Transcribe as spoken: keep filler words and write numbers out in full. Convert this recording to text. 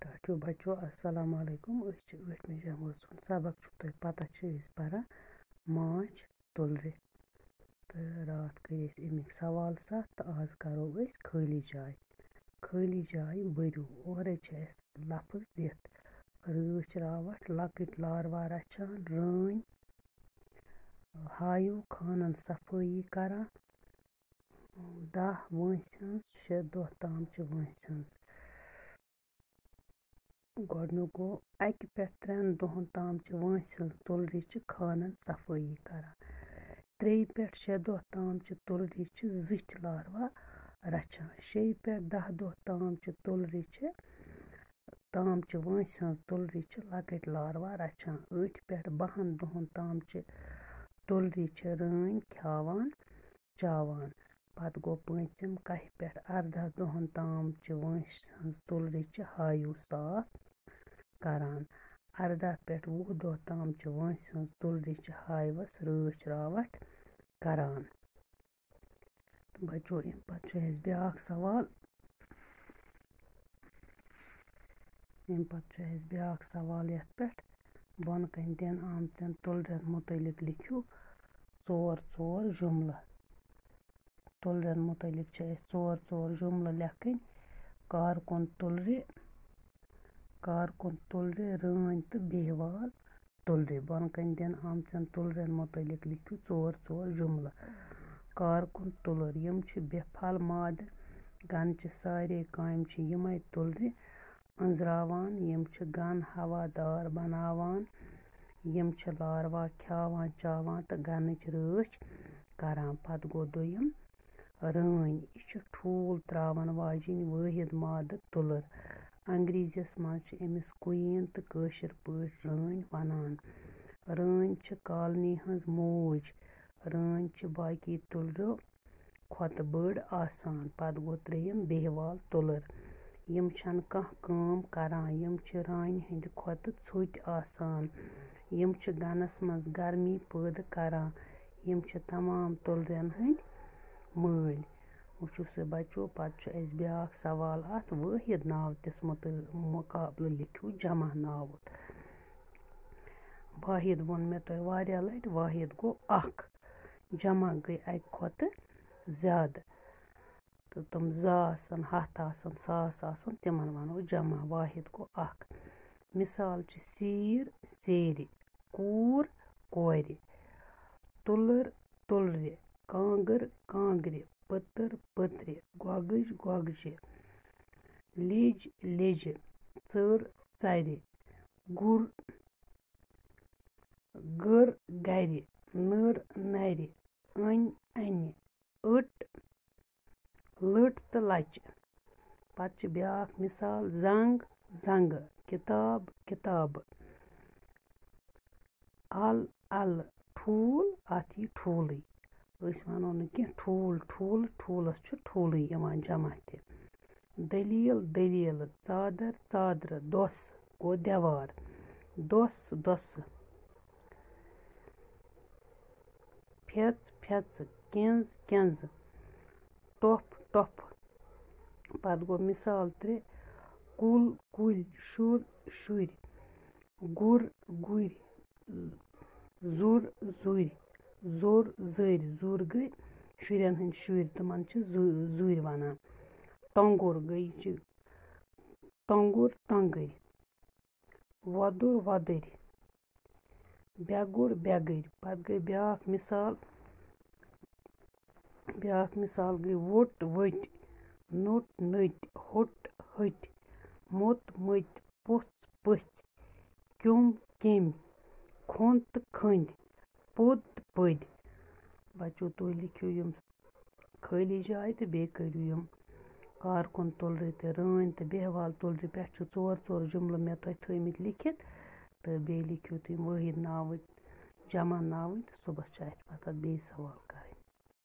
ٹاٹھیو بچو، السلام علیکم۔ أسۍ چھِ ٲٹھمہِ جمٲژ ہُنٛد سبق، چھُو تۄہہِ پتہ، چھِ أسۍ پران ماچھ تُلرِ۔ تہٕ راتھ کٔرۍ اَسہِ اَمِکۍ سوال ستھ تہٕ آز کرو أسۍ خٲلی جاے۔ خٲلی جاے بٔرِو۔ اورَے چھِ اَسہِ لفظ دِتھ: رٲچھ راوَٹھ، لۄکٕٹۍ لاروا رچھان، رٲنۍ، ہایو خانن صفٲیی کران، دَہ وٲنٛسہِ ہٕنٛز، شےٚ دۄہ تام چھِ وٲنٛسہِ ہٕنٛز۔ گۄڈٕنیُک گوٚو، اَکہِ پٮ۪ٹھ ترٛٮ۪ن دۄہَن تام چھِ وٲنٛسہِ ہٕنٛز تُلرِ چھِ خانَن صفٲیی کران۔ ترٛیٚیہِ پٮ۪ٹھ شےٚ دۄہ تام چھِ تُلرِ چھِ زِٹھۍ لاروا رَچھان۔ شیٚیہِ پٮ۪ٹھ دَہ دۄہ تام چھِ تُلرِ چھِ، تام چھِ وٲنٛسہِ ہٕنٛز تُلرِ چھِ لۄکٕٹۍ لاروا رَچھان۔ ٲٹھِ پٮ۪ٹھ بَہَن دۄہَن تام چھِ تُلرِ چھِ رٲنۍ کھیٛاوان چاوان۔ پتہٕ گوٚو پٲنٛژِم، کَہہِ پٮ۪ٹھ اَرداہ دۄہَن تام چھِ وٲنٛسہِ ہٕنٛز تُلرِ چھِ ہایوٗ صاف کران۔ اَرداہ پٮ۪ٹھ وُہ دۄہ تام چھِ وٲنٛسہِ ہٕنٛز تُلرِ چھِ ہایوَس رٲچھ راوَٹھ کران۔ تہٕ بچو، اَمہِ پتہٕ چھُ اَسہِ بیٛاکھ سوال۔ اَمہِ پتہٕ چھُ اَسہِ بیٛاکھ سوال یَتھ پٮ۪ٹھ بۄنہٕ کَنہِ دِنہٕ آمتٮ۪ن تُلرٮ۪ن مُتعلِق لیکھِو ژور ژور جُملہٕ۔ تُلرٮ۪ن مُتعلِق چھِ اَسہِ ژور ژور جُملہٕ لیکھٕنۍ۔ کارکُن تُلرِ، کارکُن تُلرِ، رٲنۍ تہٕ بیہوال تُلرِ۔ بۄنہٕ کَنہِ دِنہٕ آمژن تُلرٮ۪ن مُتعلِق لیکھِو ژور ژور جُملہٕ۔ کارکُن تُلر، یِم چھِ بے پھل مادٕ، گنہٕ چہِ سارے کامہِ چھِ یِمے تُلرِ أنٛزراوان۔ یِم چھِ گن ہوادار بناوان۔ یِم چھِ لاروا کھیاوان چاوان تہٕ گنٕچ رٲچھ کران۔ پتہٕ گوٚو دوٚیِم رٲنۍ۔ یہِ چھِ ٹھوٗل تراوَن واجِنۍ وٲحد مادٕ تُلر۔ انگریزیَس منٛز چھِ أمِس queen تہٕ کٲشِر پٲٹھۍ رٲنۍ وَنان۔ رٲنۍ چھِ colony ہٕنٛز موج۔ رٲنۍ چھِ باقی تُلرٮ۪و کھۄتہٕ بٔڑ آسان۔ پتہٕ گوٚو ترٛیٚیِم بیہوال تُلر۔ یِم چھَنہٕ کانٛہہ کٲم کران۔ یِم چھِ رانہِ ہٕنٛدِ کھۄتہٕ ژھوٚٹۍ آسان۔ یِم چھِ گنَس منٛز گرمی پٲدٕ کران۔ یِم چھِ تمام تُلرٮ۪ن ہٕنٛدۍ مٲلۍ۔ وٕچھِو سا بچو، پتہٕ چھُ اَسہِ بیٛاکھ سوال اَتھ وٲحد ناو تِس مُتعلق مُقابلہٕ لیکھِو جمع ناوُت۔ واحد ووٚن مےٚ تۄہہِ واریاہ لَٹہِ، واحد گوٚو اَکھ، جمع گٔے اَکہِ کھۄتہٕ زیادٕ۔ تہٕ تِم زٕ آسَن، ہَتھ آسَن، ساس آسَن، تِمَن وَنو جمع۔ واحد گوٚو اَکھ۔ مثال چھِ سیٖر، سیرِ، کوٗر، کورِ، تُلٕر، تُلرِ، کانٛگٕر، کانٛگرِ، پٔتٕر، پٔترِ، گۄگٕج، گۄگجہِ، لیٚج، لیٚجہِ، ژٔر، ژَرِ، گُر، گٔر، گَرِ، نٔر، نَرِ، أنۍ، اَنہِ، أٹ، لٔٹ تہٕ لَچہِ۔ پَتہٕ چھِ بیٛاکھ مثال، زنٛگ، زنٛگہٕ، کِتاب، کِتابہٕ، اَل، اَلہٕ، ٹھوٗل، اَتھ یی ٹھوٗلٕے۔ أسۍ وَنو نہٕ کینٛہہ ٹھوٗل، ٹھوٗل، ٹھوٗلَس چھُ ٹھوٗلٕے یِوان جمع تہِ۔ دٔلیٖل، دٔلیٖلہٕ، ژادر، ژادرٕ، دۄس گوٚو دیوار، دۄس، دۄسہٕ، پھٮ۪ژ، پھٮ۪ژٕ، کٮ۪نٛز، کٮ۪نٛزٕ، ٹۄپھ، ٹۄپھٕ۔ پَتہٕ گوٚو مِثال ترٛےٚ، کُل، کُلۍ، شُر، شُرۍ، گُر، گُرۍ، زُر، زُرۍ، زوٚر، زٔرۍ۔ زُر گٔے شُرٮ۪ن ہٕنٛدۍ شُرۍ، تِمَن چھِ زُ-، زُرۍ وَنان۔ ٹۄنٛگُر گٔے، یہِ چھِ ٹۄنٛگُر، ٹۄنٛگٕرۍ۔ وۄدُر، وۄدٕرۍ۔ بٮ۪گُر، بٮ۪گٕرۍ۔ پَتہٕ گٔے بیٛاکھ مِثال، بیٛاکھ مِثال گٔے ووٚٹ، ؤٹۍ، نوٚٹ، نٔٹۍ، ہوٚٹ، ۂٹۍ، موٚت، مٔتۍ، پوٚژھ، پٔژھۍ، کیوٚم، کیٚمۍ، کھوٚن تہٕ کھٔنۍ، پوٚد تہٕ پٔدۍ۔ بَچو، تُہۍ لیکھِو یِم خٲلی جاے تہٕ بیٚیہِ کٔرِو یِم کارکُن تُلرِ تہٕ رٲنۍ تہٕ بیہوال تُلرِ پٮ۪ٹھ چھِ ژور ژور جُملہٕ مےٚ تۄہہِ تھٲومٕتۍ لیکھِتھ، تہٕ بیٚیہِ لیکھِو تُہۍ وٲحد ناوٕتۍ، جمع ناوٕتۍ، تہٕ صُبحَس چھِ اَسہِ پَتہٕ اَتھ بیٚیہِ سوال کَرٕنۍ۔